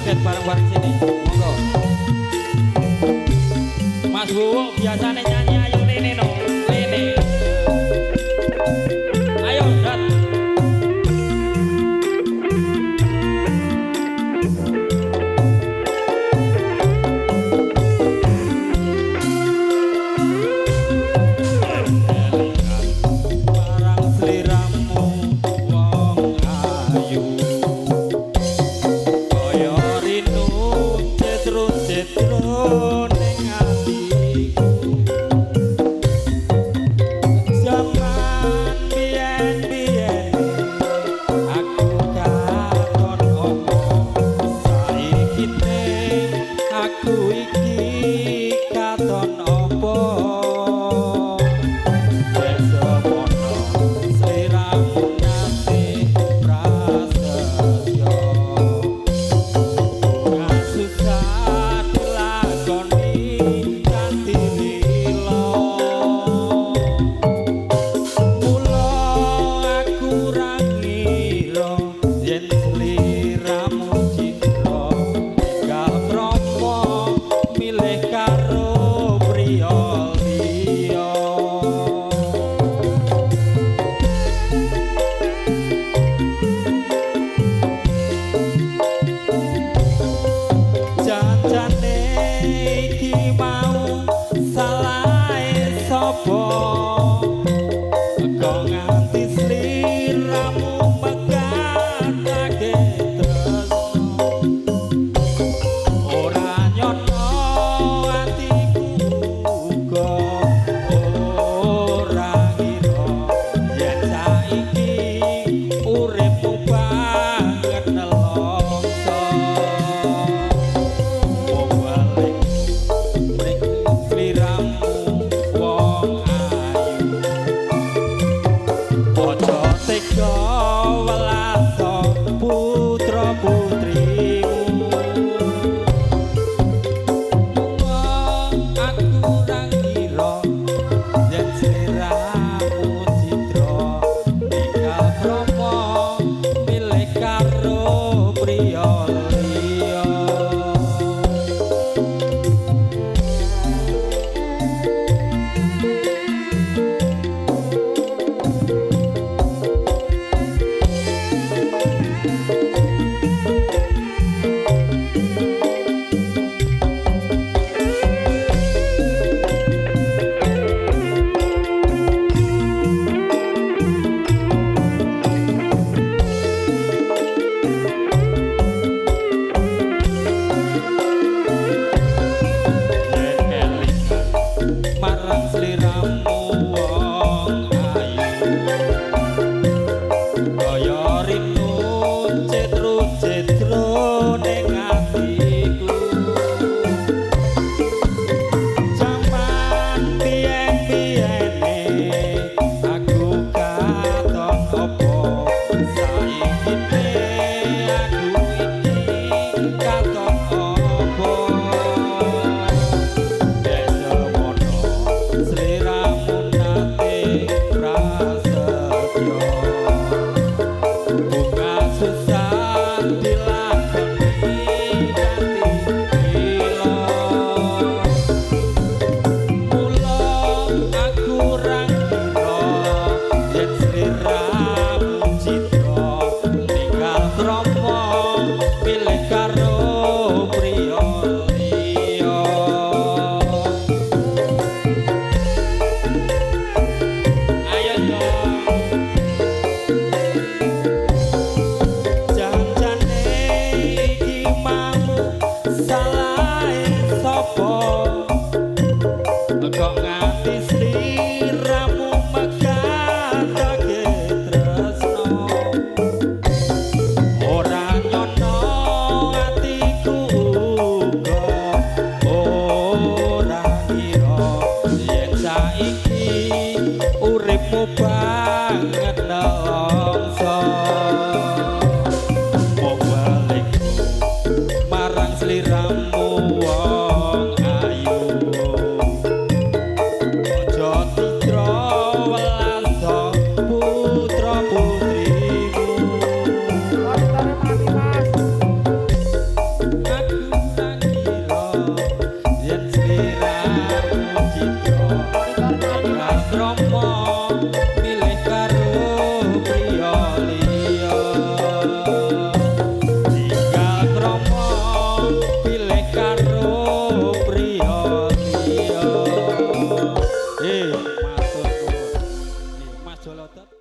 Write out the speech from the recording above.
Joget bareng-bareng sini. Monggo. Mas Wuwung biasane nyanyi ayo rene no. Rene. Ayo dat. Barang sliramu wong ayu. Kaya rinu cetro-cetro ning atiku. Zaman biyen-biyen aku katon opo, saiki aku iki katon opo. Semono sliramu nate prasetyo, kasusah dilakoni kanthi lila. Mula aku ra ngira yen sliramu citra tinggal krama milih karo priya liya. Janjane iki mau